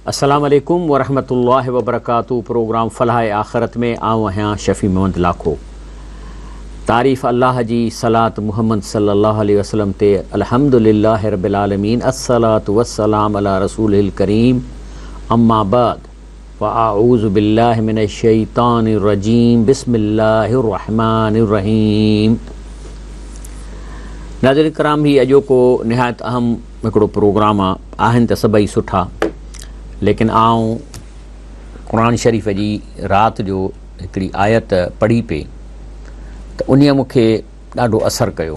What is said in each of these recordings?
السلام عليڪم ورحمة الله وبرڪاته پروگرام فلاح آخرت ۾ آئون آهيان شفيع محمد لاکو تعريف الله جي صلات محمد صلي الله عليه وسلم تي الحمد لله رب العالمين الصلاة والسلام علي رسوله الڪريم اما بعد فاعوذ بالله من الشيطان الرجيم بسم الله الرحمن الرحيم ناظرين ڪرام هي اڄوڪو نهايت اهم هڪڙو پروگرام آ آهن ته سڀئي سٺا ليڪن آئون قرآن شريف جي رات جو هڪڙي آيت پڙهي پئي ته انهيء مون کي ڏاڍو اثر ڪيو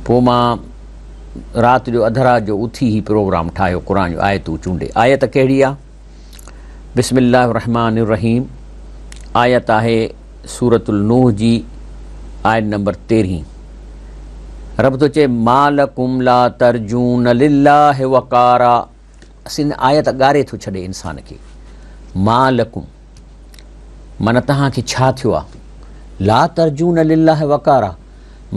پوء مان رات جو اڌ رات جو اٿي هي پروگرام ٺاهيو قرآن جو آيتون چونڊي آيت ڪهڙي آ بسم الله الرحمن الرحيم آيت آهي سورة النوح جي آيت نمبر تيرهين رب ٿو چئي ما لڪم لا ترجون لله وقارا اسين آيت ڳاري ٿو ڇڏي انسان کي ما لڪم معنی تهان کي ڇا ٿيو آ لا ترجون لله وقارا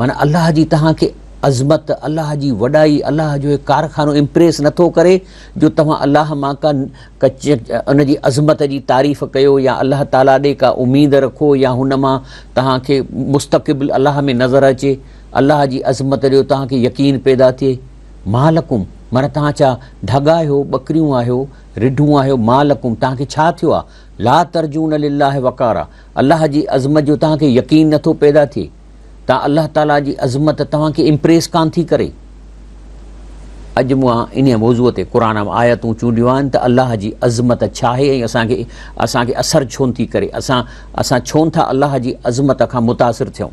معنی الله جي تهان کي عظمت الله جي وڏائي الله جو ڪارخانو امپريس نٿو ڪري جو توهان الله مان ڪا ان جي عظمت جي تعريف ڪيو يا الله تعالي ڏي ڪا اميد رکو يا هن مان توهان کي مستقبل الله ۾ نظر اچي الله جي عظمت جو توهان کي يقين پيدا ٿئي مالڪم معنی توهان ڇا ڍڳ آهيو ٻڪريون آهيو رڍون آهيو مالڪم توهان کي ڇا ٿيو آهي لا ترجون لله وقارا الله جي عظمت جو توهان کي يقين نٿو پيدا ٿئي ته الله تعاليٰ جي عظمت توهان کي امپريس ڪانه ٿي ڪري. اڄ مون انهيء موضوع تي قرآن مان آيتون چونڊيون آهن ته الله جي عظمت ڇا آهي ۽ اسان کي اسان کي اثر ڇو نه ٿي ڪري اسان اسان ڇو نه ٿا الله جي عظمت کان متاثر ٿيون.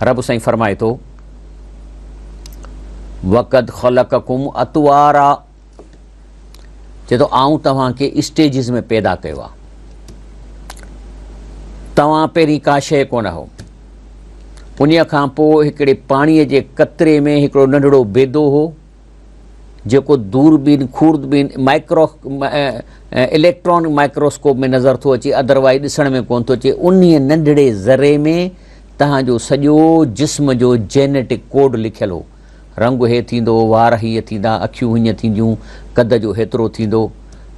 رب سائين فرمائي ٿو وقد خلقکم اطوارا چئي ٿو آئون توهان کي اسٽيجز ۾ پيدا ڪيو آهي توهان پهرين ڪا شيء ڪونه هو ان کان پوء هڪڙي پاڻيء جي قطري ۾ هڪڙو ننڍڙو بيدو هو جيڪو دوربين خوردبين مائڪرو اليڪٽرانڪ مائڪروسڪوپ ۾ نظر ٿو اچي ادروائز ڏسڻ ۾ ڪونه ٿو اچي انهيء ننڍڙي ذري ۾ توهان جو سڄو جسم جو جينيٽڪ ڪوڊ لکيل هو رنگ هي ٿيندو، وار هيئن ٿيندا، اکيون هيئن ٿينديون، قد جو هيترو ٿيندو.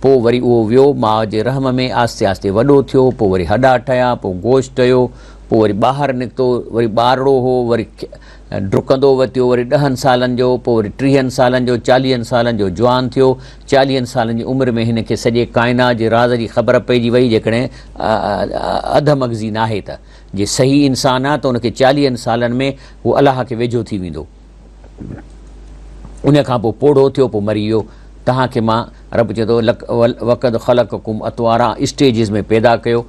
پوء وري اهو ويو ماء جي رحم ۾ آهستي آهستي وڏو ٿيو، پوء وري هڏا ٺهيا، پوء گوشت ٺهيو، پوء وري ٻاهر نڪتو، وري ٻارڙو هو، وري ڊڪندو وتيو، وري ڏهن سالن جو، پوء وري ٽيهن سالن جو، چاليهن سالن جو جوان ٿيو، چاليهن سالن جي عمر ۾ هن کي سڄي ڪائنات جي راز جي خبر پئجي وئي، جيڪڏهن اڌ مغزي ناهي ته. جي صحيح انسان آ ته ان کي چاليهن سالن ۾ هو الله کي ويجهو ٿي ويندو. ان کان پوء پوڙهو ٿيو پوء مري ويو. توهان کي مان رب چئي ٿو وقد خلقڪم اطوارا اسٽيجز ۾ پيدا ڪيو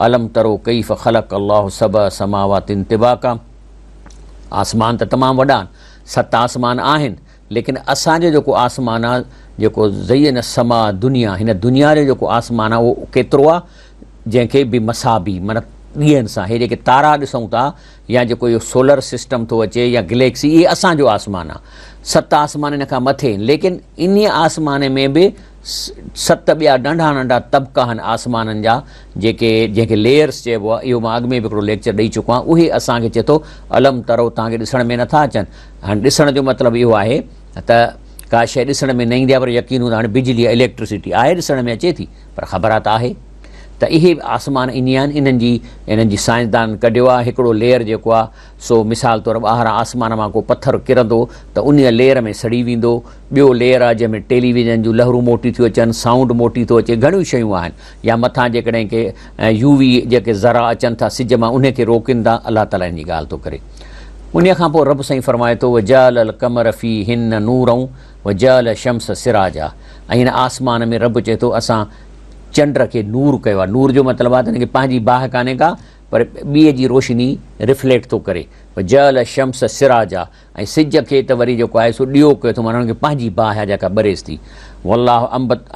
الم ترو ڪيف خلق الله سبع سماوات طباقا آسمان ته تمام وڏا آهن ست آسمان آهن ليڪن اسان جو جيڪو آسمان آ جيڪو زين السماء دنيا هن دنيا جو جيڪو آسمان آ اهو ڪيترو آ جنهن کي به مصابيح معنيٰ ڏيئن سان هي جيڪي تارا ڏسون ٿا يا جيڪو اهو سولر سسٽم ٿو اچي يا گليڪسي اهي اسان جو آسمان آ ست آسمان ان کان مٿي آهن ليڪن انهي آسمان ۾ به ست ٻيا ننڍا ننڍا طبقا آهن آسمانن جا جيڪي جنهن کي ليئرس چئبو آهي اهو مان اڳ ۾ به هڪڙو ليڪچر ڏئي چڪو آهيان اهي اسان کي چئي ٿو الم ترو توهان کي ڏسڻ ۾ نٿا اچن هاڻي ڏسڻ جو مطلب اهو آهي ته ڪا شيء ڏسڻ ۾ نه ايندي آهي پر يقين هوندو آهي هاڻي بجلي اليڪٽرسٽي آهي ڏسڻ ۾ اچي ٿي پر خبر ته آهي ته اهي به آسمان ائين آهن انهن جي انهن جي سائنسدانن ڪڍيو آهي هڪڙو ليئر جيڪو آهي سو مثال طور ٻاهران آسمان مان ڪو پٿر ڪرندو ته انهيء ليئر ۾ سڙي ويندو ٻيو ليئر آهي جنهن ۾ ٽيلي ويزن جون لهرون موٽي ٿيون اچن سائونڊ موٽي ٿو اچي گهڻيون شيون آهن يا مٿان جيڪڏهن ڪي يو وي جيڪي ذرا اچن ٿا سج مان انهي کي روڪين ٿا الله تعاليٰ ان جي ڳالهه ٿو ڪري انهيء کان پوء رب سائين فرمائي ٿو وجعل القمر فيهن نورا وجعل الشمس سراجا ۽ هن آسمان ۾ رب چئي ٿو اسان چنڊ کي نور ڪيو آهي نور جو مطلب آهي ته هن کي پنهنجي باهه ڪانهي ڪا پر ٻئي جي روشني رفليڪٽ ٿو ڪري وجعل الشمس سراجا ۽ سج کي ته وري جيڪو آهي سو ڏيئو ڪيو ٿو معنيٰ هن کي پنهنجي باهه آهي جيڪا ٻريس ٿي والله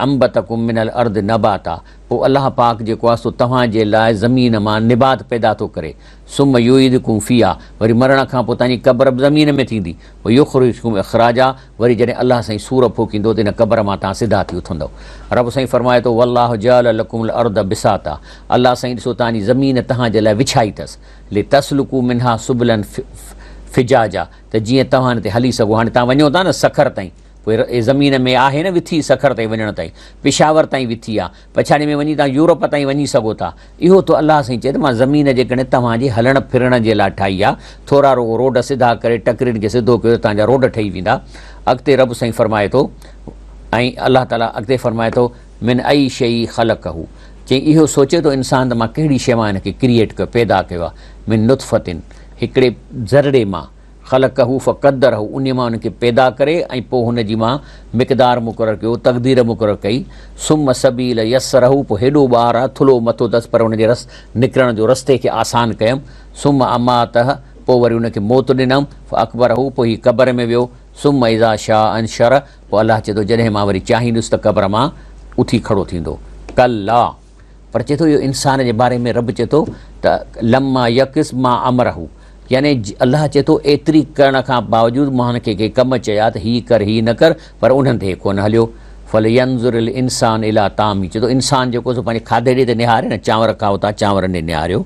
انبتڪم من الارض نباتا پوء الله پاڪ جيڪو آهي سو توهان جي لاء زمين مان نبات پيدا ٿو ڪري ثم يعيدڪم فيها وري مرڻ کان پوء توهان جي قبر به زمين ۾ ٿيندي ويخرجڪم اخراجا وري جڏهن الله سائين سور ڦوڪيندو ته ان قبر مان توهان سڌا ٿي اٿندؤ. رب سائين فرمائي ٿو، والله جعل لڪم الارض بساطا الله سائين ڏسو توهان جي زمين توهان جي لاء وڇائي اٿس، لتسلڪوا منها سبلا فجاجا ته جيئن توهان ان تي هلي سگهو. هاڻي توهان وڃو ٿا نه سکر تائين پوء زمين ۾ آهي نه وٿي سکر تائين وڃڻ تائين، پشاور تائين وٿي آ، پڇاڙي ۾ وڃي توهان يورپ تائين وڃي سگهو ٿا. اهو ٿو الله سائين چئي ته مان زمين جيڪڏهن توهان جي هلڻ ڦرڻ جي لاء ٺاهي آ، ٿورا رڳو روڊ سڌا ڪري ٽڪرين کي سڌو ڪيو ته توهان جا روڊ ٺهي ويندا. اڳتي رب سائين فرمائي ٿو ۽ الله تعاليٰ اڳتي فرمائي ٿو من اي شيء خلقه چئي اهو سوچي ٿو انسان ته مان ڪهڙي شيء مان هن کي ڪريئيٽ ڪيو، پيدا ڪيو آ، من نطفة هڪڙي ذرڙي مان. خلقه فقدره انهيء مان ان کي پيدا ڪري ۽ پوء هن جي مان مقدار مقرر ڪيو، تقدير مقرر ڪئي، ثم السبيل يسره پوء هيڏو ٻار آ، ٿلهو مٿو اٿس پر ان جي رس نڪرڻ جو رستي کي آسان ڪيم، ثم اماته پوء وري ان کي موت ڏنم، فاقبره پوء هي قبر ۾ ويو، ثم اذا شاء انشره پوء الله چئي ٿو جڏهن مان وري چاهيندس ته قبر مان اٿي کڙو ٿيندو. ڪلا! پر چئي ٿو اهو انسان جي باري ۾ رب چئي ٿو ته لما يقص ما امره يعني الله چئي ٿو ايتري ڪرڻ کان باوجود مان هن کي ڪي ڪم چيا ته هي ڪر هي نه ڪر پر انهن تي ڪونه هليو فلينظر الانسان الى طعامه چئي ٿو انسان جيڪو سو پنهنجي کاڌي ڏي ته نهاري نه چانور کائو ٿا چانورن ڏي نهاريو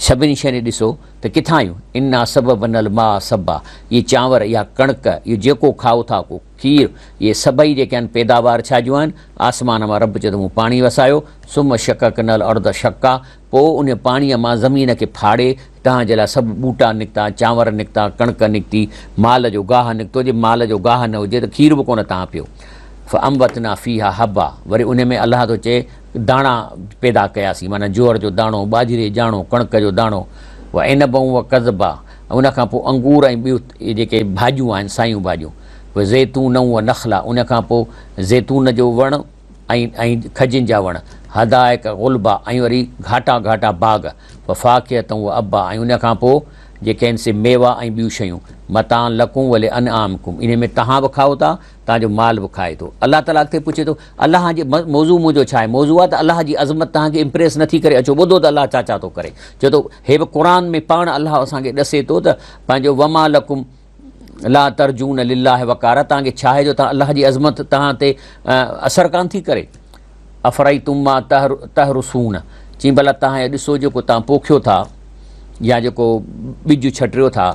سڀني شين ڏي ڏسو ته ڪٿان آيون انا صببنا الماء صبا اهي چانور اها ڪڻڪ اهو جيڪو کائو ٿا ڪو کير، اهي سڀئي جيڪي آهن پيداوار ڇا جون آهن؟ آسمان مان رب چئي ٿو مون پاڻي وسايو، ثم شققنا الارض شقا، پوء ان پاڻيء مان زمين کي ڦاڙي توهان جي لاء سڀ ٻوٽا نڪتا، چانور نڪتا، ڪڻڪ نڪتي، مال جو گاهه نڪتو، جي مال جو گاهه نه هجي ته کير به ڪونه توهان پيو. فانبتنا فيها حبا، وري ان ۾ الله ٿو چئي داڻا پيدا ڪياسين، معنيٰ جوئر جو داڻو، ٻاجهري جاڻو، ڪڻڪ جو داڻو، وعنبا وقضبا، ان کان پوء انگور ۽ ٻيون جيڪي ڀاڄيون آهن سايون ڀاڄيون، وزيتونا ونخلا، ان کان پوء زيتون جو وڻ ۽ ۽ کجين جا وڻ، حدائق غلبا، ۽ وري گهاٽا گهاٽا باغ، وفاڪهة وابا، ۽ ان کان پوء جيڪي آهن سي ميوا ۽ ٻيون شيون، متاعا لڪم ولانعامڪم، انهي ۾ توهان به کائو ٿا، توهان جو مال به کائي ٿو. الله تعاليٰ اڳتي پڇي ٿو، الله جي موضوع منهنجو ڇا آهي؟ موضوع آهي ته الله جي عظمت توهان کي امپريس نٿي ڪري، اچو ٻڌو ته الله ڇا ڇا ٿو ڪري. چئي ٿو، هي به قرآن ۾ پاڻ الله اسان کي ڏسي ٿو ته پنهنجو وما لڪم لا ترجون لله وقارا، توهان کي ڇا آهي جو توهان الله جي عظمت توهان تي اثر ڪانه ٿي ڪري. افرئيتم ما تحرثون، چئين ڀلا توهان اهو ڏسو جيڪو توهان پوکيو ٿا يا جيڪو ٻج ڇٽريو ٿا،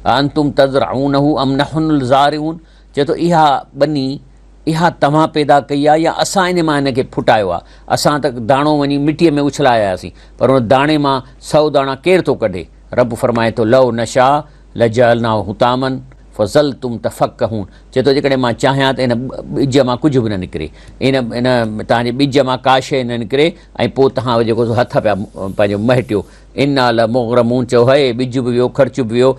اانتم تزرعونه ام نحن الزارعون، چئي ٿو اها ٻني اها توهان پيدا ڪئي آهي يا اسان ان مان هن کي ڦٽايو آهي؟ اسان ته داڻو وڃي مٽيء ۾ اڇلائي آياسين، پر ان داڻي مان سئو داڻا ڪير ٿو ڪڍي؟ رب فرمائي ٿو، لو نشاء لجعلناه حطاما فظلتم تفڪهون چئي ٿو جيڪڏهن مان چاهيان ته ان ٻج مان ڪجهه به نه نڪري، ان ان توهان جي ٻج مان ڪا شيء نه نڪري ۽ پوء توهان جيڪو سو هٿ پيا پنهنجو مهٽيو، انا لمغرمون چئو هي ٻج به ويو خرچ به ويو،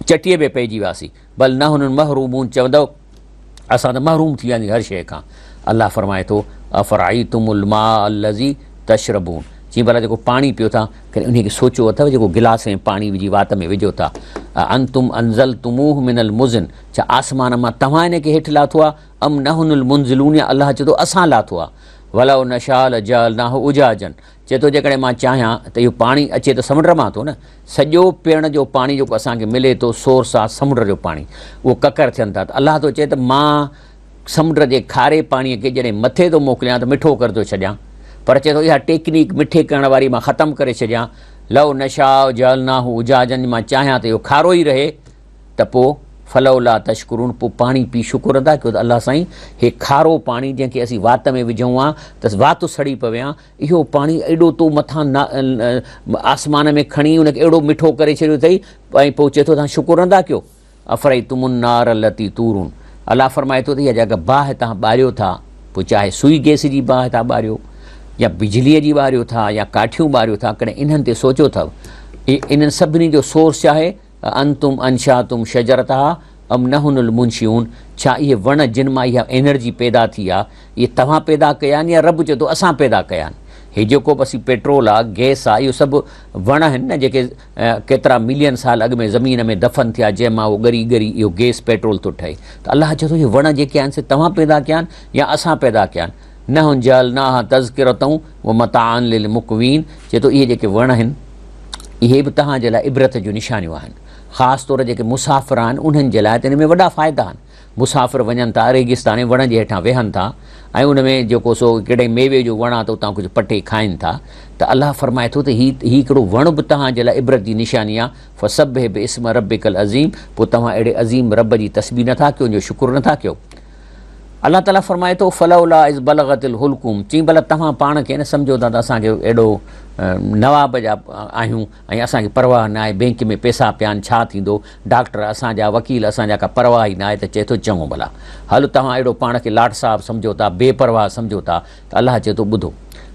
چٽيء ۾ پئجي وياسين. بل نحن المحرومون چوندؤ اسان ته محروم ٿي وياسين هر شيء کان. الله فرمائي ٿو افرأيتم الماء الذي تشربون چين ڀلا جيڪو پاڻي پيو ٿا ڪڏهن انهي کي سوچيو اٿو جيڪو گلاس ۾ پاڻي وجهي وات ۾ وجهو ٿا اانتم انزلتموه من المزن ڇا آسمان مان توهان ان کي هيٺ لاٿو آهي ام نحن المنزلون يا الله چئي ٿو اسان لاٿو آهي ولو نشاء لجعلناه اجاجا چئي ٿو جيڪڏهن مان چاهيان ته اهو پاڻي اچي ته سمنڊ مان ٿو نه سڄو پيئڻ جو پاڻي جيڪو اسان کي ملي ٿو سورس آ سمنڊ جو پاڻي اهو ڪڪر ٿين ٿا ته الله ٿو چئي ته مان سمنڊ جي کاري پاڻي کي جڏهن مٿي ٿو موڪليان ته مٺو ڪري ٿو ڇڏيان پر چئي ٿو اها ٽيڪنيڪ مٺي ڪرڻ واري مان ختم ڪري ڇڏيان لو نشاء جعلناه اجاجا مان چاهيان ته اهو کارو ئي رهي ته پوء فلولا تشڪرون پوء پاڻي پي شڪر ادا ڪيو ته الله سائين هي کارو پاڻي جنهن کي اسين وات ۾ وجهون ها ته وات سڙي پوي ها اهو پاڻي ايڏو تو مٿان آسمان ۾ کڻي ان کي اهڙو مٺو ڪري ڇڏيو اٿئي ۽ پوء چئي ٿو توهان شڪر ادا ڪيو افرئيتم النار التي تورون الله فرمائي ٿو ته اها جيڪا باهه توهان ٻاريو ٿا پوء چاهي سوئي گئس جي باهه ٿا ٻاريو يا بجليء جي ٻاريو ٿا يا ڪاٺيون ٻاريو ٿا ڪڏهن انهن تي سوچيو اٿو انهن سڀني جو سورس ڇا آهي اانتم انشاتم شجرتها ام نحن المنشئون ڇا اهي وڻ جن مان اها انرجي پيدا ٿي آ اهي توهان پيدا ڪيا آهن يا رب چئي ٿو اسان پيدا ڪيا آهن هي جيڪو به اسين پيٽرول آ گئس آ اهو سڀ وڻ آهن نه جيڪي ڪيترا ملين سال اڳ ۾ زمين ۾ دفن ٿيا جنهن مان اهو ڳري ڳري اهو گئس پيٽرول ٿو ٺهي ته الله چئي ٿو اهي وڻ جيڪي آهن سي توهان پيدا ڪيا آهن يا اسان پيدا ڪيا آهن نحن جعلناها تذڪرة ومتاعا للمقوين چئي ٿو اهي جيڪي وڻ آهن اهي به توهان جي لاء عبرت جون نشانيون آهن. خاص طور جيڪي مسافر آهن انهن جي لاء ته ان ۾ وڏا فائدا آهن. مسافر وڃن ٿا ريگستان ۾ وڻ جي هيٺان ويهن ٿا ۽ ان ۾ جيڪو سو ڪهڙي ميوي جو وڻ آهي ته اتان ڪجهه پٽي کائن ٿا ته الله فرمائي ٿو ته هي هي هڪڙو وڻ به توهان جي لاء عبرت جي نشاني آهي فسبح باسم ربک العظيم پوء توهان اهڙي عظيم رب جي تسبيح نٿا ڪيو ان جو شڪر نٿا ڪيو. الله تعاليٰ فرمائي ٿو فلولا اذ بلغت الحلقوم چين ڀلا توهان پاڻ کي نه سمجهو ٿا ته اسان کي ايڏو نواب جا آهيون ۽ اسان کي پرواهه نه آهي بينڪ ۾ پيسا پيا آهن ڇا ٿيندو ڊاڪٽر اسان جا وڪيل اسان جا ڪا پرواهه ئي نه آهي ته چئي ٿو چڱو ڀلا هل توهان اهڙو پاڻ کي لاٽ صاحب سمجهو ٿا بي پرواهه سمجهو ٿا ته الله چئي ٿو ٻڌو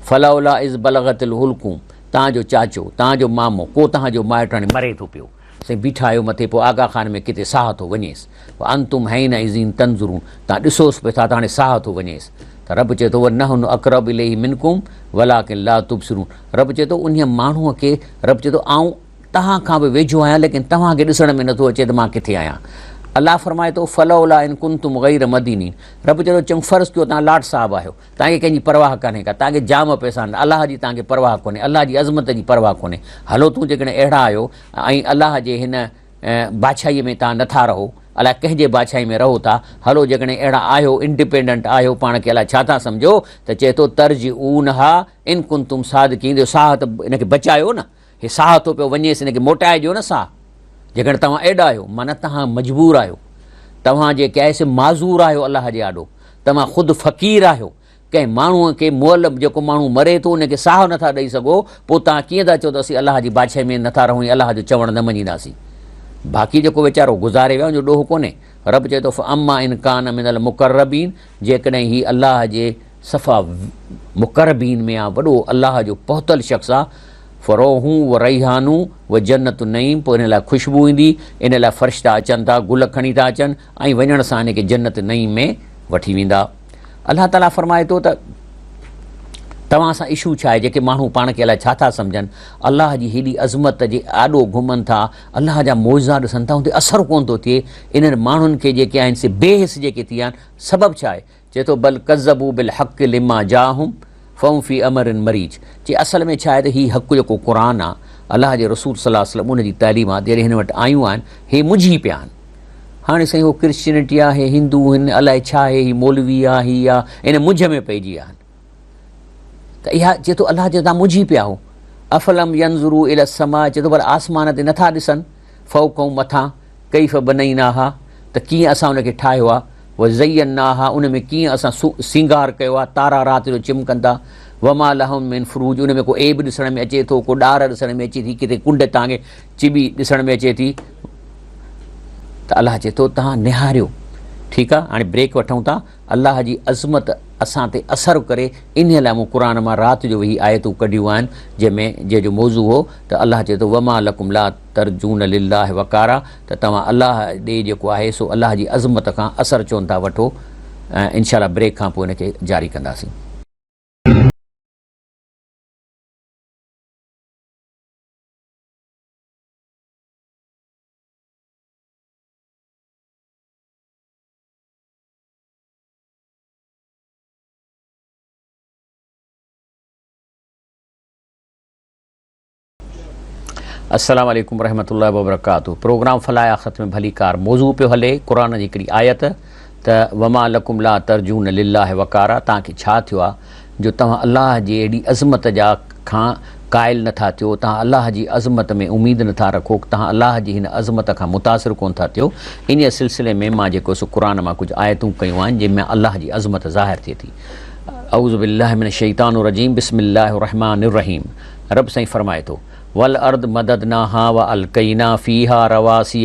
فلولا اذ بلغت الحلقوم توهان جو چاچو توهان جو مامو ڪو توهان جو مائٽ هاڻي مري ٿو پيو سائين بيٺا آهيو مٿي پوء آغا خان ۾ ڪٿي ساهه ٿو وڃيس وانتم حينئذ تنظرون توهان ڏسوس پئي ٿا ته هاڻي ساهه ٿو وڃيس ته رب چئي ٿو ونحن اقرب اليه منڪم ولڪن لا تبصرون رب چئي ٿو انهيء ماڻهوء کي رب چئي ٿو آئون توهان کان به ويجهو آهيان ليڪن توهان کي ڏسڻ ۾ نٿو اچي ته مان ڪٿي آهيان الله فرمائي ٿو فلولا ان ڪنتم غير مدينين رب چئي ٿو چڱو فرض ڪيو توهان لاٽ صاحب آهيو توهان کي ڪنهن جي پرواهه ڪانهي ڪا، توهان کي جام پئسا آهن، الله جي توهان کي پرواهه ڪونهي، الله جي عظمت جي پرواهه ڪونهي، هلو تون جيڪڏهن اهڙا آهيو ۽ الله جي هن بادشاهيء ۾ توهان نٿا رهو، الائي ڪنهن جي بادشاهي ۾ رهو ٿا، هلو جيڪڏهن اهڙا آهيو، انڊيپينڊنٽ آهيو، پاڻ کي الائي ڇا ٿا سمجهو، ته چئي ٿو ترجعونها ان ڪنتم صادقين، جو ساهه ته ان کي بچايو نه، هي ساهه ٿو پيو وڃيس، ان کي موٽائي ڏيو نه ساهه، جيڪڏهن توهان ايڏا آهيو، معنيٰ توهان مجبور آهيو، توهان جيڪي آهي سي معذور آهيو الله جي آڏو. توهان خود فقير آهيو، ڪنهن ماڻهوء کي مئل جيڪو ماڻهو مري ٿو ان کي ساهه نٿا ڏئي سگهو، پوء توهان ڪيئن ٿا چئو ته اسين الله جي بادشاهي ۾ نٿا رهون ۽ الله جو چوڻ نه مڃينداسين. باقي جيڪو ويچارو گذاري ويو ان جو ڏوهه ڪونهي. رب چئي ٿو فاما ان ڪان من المقربين جيڪڏهن هي الله جي صفا مقربين ۾ آ، وڏو الله جو پهتل شخص آ، فروح و ريحان و جنت النعيم پوء ان لاء خوشبو ايندي، ان لاء فرشتا اچن ٿا، گل کڻي ٿا اچن ۽ وڃڻ سان ان کي جنت نعيم ۾ وٺي ويندا. الله تعاليٰ فرمائي ٿو ته توهان سان اشو ڇا آهي جيڪي ماڻهو پاڻ کي الائي ڇا ٿا سمجهن، الله جي هيڏي عظمت جي آڏو گهمن ٿا، الله جا معجزا ڏسن ٿا ان تي اثر ڪونه ٿو ٿئي، انهن ماڻهن کي جيڪي آهن سي بي حس جيڪي ٿي ويا آهن، سبب ڇا آهي؟ چئي ٿو بل ڪذبوا بالحق لما جاءهم فهم في امر مريج چي اصل ۾ ڇا آهي ته هي حق جيڪو قرآن آ الله جي رسول صلي الله عليه وسلم ان جي تعليمات جڏهن هن وٽ آيون آهن هي منجهي پيا آهن هاڻي سائين هو ڪرسچينٽي آ هي هندو هن الائي ڇا آهي هي مولوي آ هي آ ان منجهه ۾ پئجي ويا آهن ته اها چئي ٿو الله چئي ٿو منجهي پيا هو افلم ينظروا الى السماء چئي ٿو پر آسمان تي نٿا ڏسن فوقهم مٿان، ڪيف بنيناها ته ڪيئن اسان ان کي ٺاهيو آهي، وزيناها ان ۾ ڪيئن اسان سينگار ڪيو آهي، تارا رات جو چمڪن ٿا، وما لهم من فروج ان ۾ ڪو عيب ڏسڻ ۾ اچي ٿو، ڪو ڏار ڏسڻ ۾ اچي ٿي، ڪٿي ڪنڊ توهان کي چٻي ڏسڻ ۾ اچي ٿي ته الله چئي ٿو توهان نهاريو. ٺيڪ آهي هاڻي بريڪ وٺون ٿا. الله جي عظمت اسان تي اثر ڪري انهيء لاء مون قرآن مان رات جو ويهي آيتون ڪڍيون آهن جنهن ۾ جنهن جو موضوع هو ته الله چئي ٿو وما لڪم لا ترجون لله وقارا ته توهان الله ڏي جيڪو آهي سو الله جي عظمت کان اثر چون ٿا وٺو انشاء الله بريڪ کان پوء ان کي جاري ڪنداسين. السلام عليڪم ورحمة الله وبرڪاته پروگرام فلاح آخرت ۾ ڀليڪار موضوع پيو هلي قرآن جي هڪڙي آيت ته وما لڪم لا ترجون لله وقارا توهان کي ڇا ٿيو آهي جو توهان الله جي اهڙي عظمت جا کان قائل نه ٿا ٿيو، توهان الله جي عظمت ۾ اميد نه ٿا رکو، توهان الله جي هن عظمت کان متاثر ڪونه ٿا ٿيو. انهيء سلسلي ۾ مان جيڪو سو قرآن مان ڪجهه آيتون ڪيون آهن، جن ۾ الله جي عظمت ظاهر ٿئي ٿي. اعوذ بالله من الشيطان الرجيم بسم الله الرحمٰن الرحيم رب سائين فرمائي ٿو، والارض مددناها والقينا فيها رواسي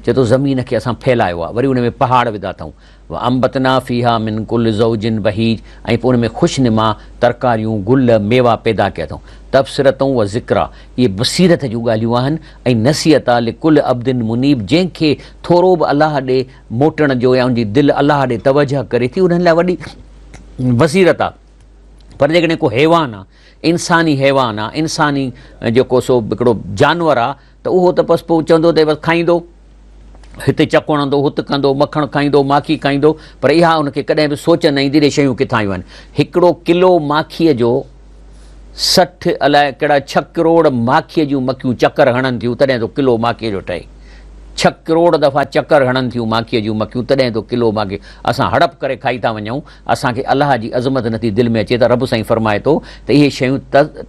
چئي ٿو زمين کي اسان ڦهلايو آهي وري ان ۾ پهاڙ وڌا اٿئون، وانبتنا فيها من ڪل زوج بهيج ۽ پوء ان ۾ خوش نما ترڪاريون، گل، ميوا پيدا ڪيا اٿئون. تبصرة و ذڪريٰ اهي بصيرت جون ڳالهيون آهن ۽ نصيحت آهي لڪل عبد منيب جنهن کي ٿورو به الله ڏي موٽڻ جو يا ان جي دل الله ڏي توجهه ڪري ٿي انهن لاء وڏي بصيرت آهي پر جيڪڏهن ڪو حيوان آهي انساني حيوان آهي انساني جيڪو سو هڪڙو جانور آهي ته اهو ته بس پوء چوندو ته بس کائيندو، هتي چڪ هڻندو، هت ڪندو، مکڻ کائيندو، ماکي کائيندو، پر اها ان کي ڪڏهن به سوچ نه ايندي ته شيون ڪٿان آيون آهن. هڪڙو ڪلو ماکيء جو 60 الائي ڪهڙا ڇهه ڪروڙ ماکيء جون مکيون چڪر هڻن ٿيون تڏهن ٿو ڪلو ماکيء جو ٺهي. ڇهه ڪروڙ دفعا چڪر هڻن ٿيون ماکيء جون مکيون تڏهن ٿو ڪلو ماکي اسان هڙپ ڪري کائي ٿا وڃون. اسان کي الله جي عظمت نٿي دل ۾ اچي ته رب سائين فرمائي ٿو ته اهي شيون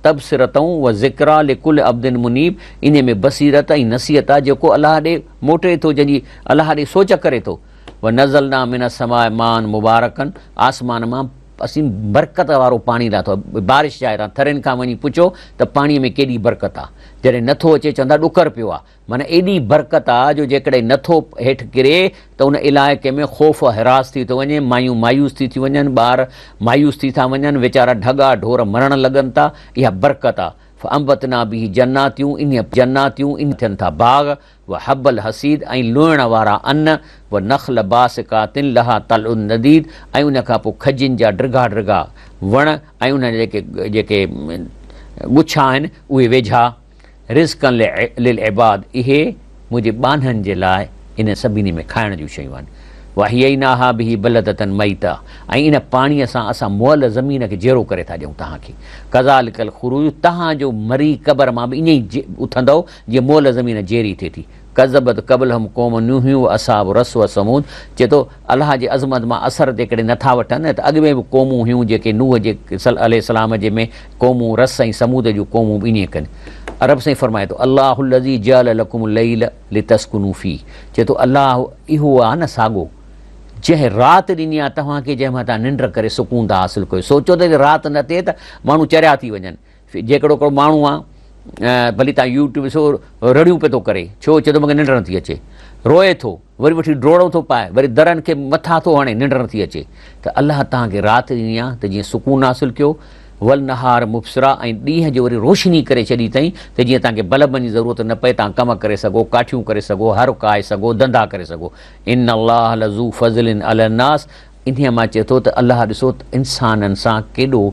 تبصرة و ذڪريٰ لڪل عبد منيب انهي ۾ بصيرت ۽ نصيحت آهي جيڪو الله ڏي موٽي ٿو جنهن جي الله ڏي سوچ ڪري ٿو. ونزلنا من السماء ماء مبارڪا آسمان مان اسين برڪت وارو پاڻي لاٿو آهي بارش جاء تان ٿرين کان وڃي پڇو ته پاڻي ۾ ڪيڏي برڪت آهي جڏهن نٿو اچي چوندا ڏڪر پيو آهي معنيٰ ايڏي برڪت آ جو جيڪڏهن نه ٿو هيٺ ڪري ته ان علائقي ۾ خوف و هراس ٿي ٿو وڃي، مايون مايوس ٿي ٿيون وڃن، ٻار مايوس ٿي ٿا وڃن، ويچارا ڍڳا ڍور مرڻ لڳن ٿا، اها برڪت آ. فانبتنا به جناتيون انهيء جناتيون انهيء ٿين ٿا باغ، وحب الحصيد ۽ لوئڻ وارا ان، ونخل باسقات لها طلع نضيد ۽ ان کان پوء کجين جا ڊگها ڊگها وڻ ۽ انهن جا جيڪي جيڪي ڳڇا آهن اهي ويجها. رزقا للعباد اهي منهنجي ٻانهن جي لاء انهن سڀني ۾ کائڻ جون شيون آهن. واحييناها به بلدة ميتا ۽ ان پاڻيء سان اسان مئل زمين کي جيئرو ڪري ٿا ڏيون توهان کي. ڪذالڪ الخروج توهان جو مري قبر مان به ائين ئي اٿندؤ جيئن مئل زمين جيئري ٿئي ٿي. ڪذبت قبلهم قوم نوح و اصحاب الرس و ثمود چئي ٿو الله جي عظمت مان اثر جيڪڏهن نه ٿا وٺن ته اڳ ۾ به قومون هيون جيڪي نوح جي عليه السلام جي ۾ قومون رس ۽ ثمود جون قومون به ائين ڪن رب سائين فرمائي ٿو الله الذي جعل لڪم الليل لتسڪنوا فيه چئي ٿو الله اهو آهي نه ساڳو جنهن رات ڏني آهي توهان کي جنهن مان توهان ننڊ ڪري سڪون ٿا حاصل ڪيو سوچو ته رات نه ٿئي ته ماڻهو چريا ٿي وڃن جيڪڏو ڪو ماڻهو آ ڀلي تان يوٽيوب ڏسو رڙيون پيو ٿو ڪري ڇو چي ٿو مونکي ننڊ نٿي اچي روئي ٿو وري وٺي ڊوڙو ٿو پائي وري درن کي مٿا ٿو هڻي ننڊ نٿي اچي ته الله تان کي رات ڏني آ ته جيئن سڪون حاصل ڪيو والنهار مبصرا ۽ ڏينهن جو وري روشني ڪري ڇڏي اٿئي ته جيئن تان کي بلبن جي ضرورت نه پئي تان ڪم ڪري سگهو ڪاٺيون ڪري سگهو هر ڪاهي سگهو ڌنڌا ڪري سگهو ان الله لذو فضل علي الناس انهيء مان چئي ٿو ته الله ڏسو ته انسانن سان ڪيڏو